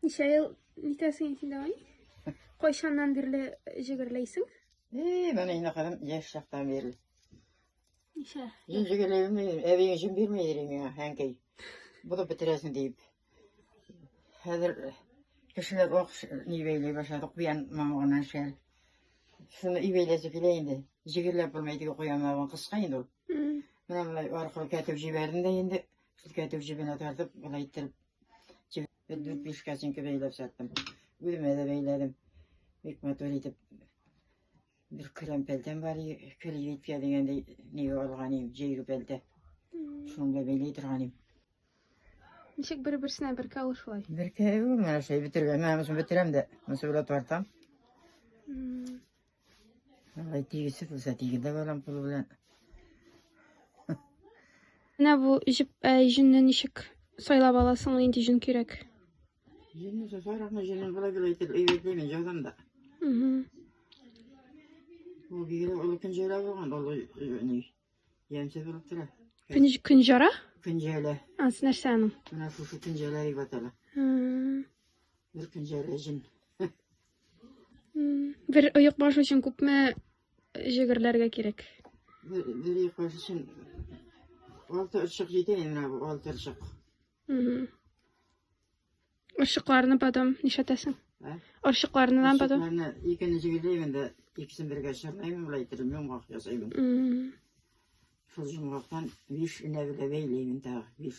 Ничә ел нитәсең инде ай? Кайчаннан бирле җегерләйсең? Э, менә инде кызым яшь чактан бирле. Ничә? Мин җегерләй белмим, әбиең җен бирми иде миңа, әнкәй. Булып бетерәсең диеп. Хәзер кешеләр ак ни бәйли башлады, куян мамыгыннан шәл. Шуны өй бәйләсе килә инде. Җегерләп булмый, теге куян мамыгын кыска инде ул. Менә болай аркылы кәтеп җибәрдем дә инде. Шул кәтүк җебенә тартып, болай иттереп, бер дүрт-биш кәсинкә бәйләп саттым. Үземә дә бәйләдем. Бик матур итеп. Бер көрән пәлтәм бар, кредитка дигәндәй, нигә алган идем, җәйге пәлтә. Шуны да бәйли торган идем. Ничек бер-берсенә беркә ул шулай? Беркә ул менә шулай бетергән. Менә монысын бетерәм дә, монысы белән тартам. Алай тигезсез булса тигезләп алам кулы белән. Менә бу җеп, ә, җөнне ничек сайлап аласың, нинди җөн кирәк? Җөнне сарыкны җөнен болай болай итеп әйбәтләймен, язам да. Ул бигрәк олы көнҗәлә булган, олы ни, ямьсез булып тора. Көн, көнҗара? Көнҗәлә. Ансы нәрсә аның? Менә шушы көнҗәлә дип атала. Бер көнҗәлә җен. Бер оекбаш өчен күпме җегерләргә кирәк? Бер оекбаш өчен алты ырчык җитә инде менә бу алты ырчык. Ырчыкларны потом нишләтәсең? Ырчыкларны потом? Ырчыкларны икене җегерләймен дә, икесен бергә чорнаймын, болай иттереп йомгак ясаймын. Шул йомгактан биш энә белән бәйләймен тагы, биш.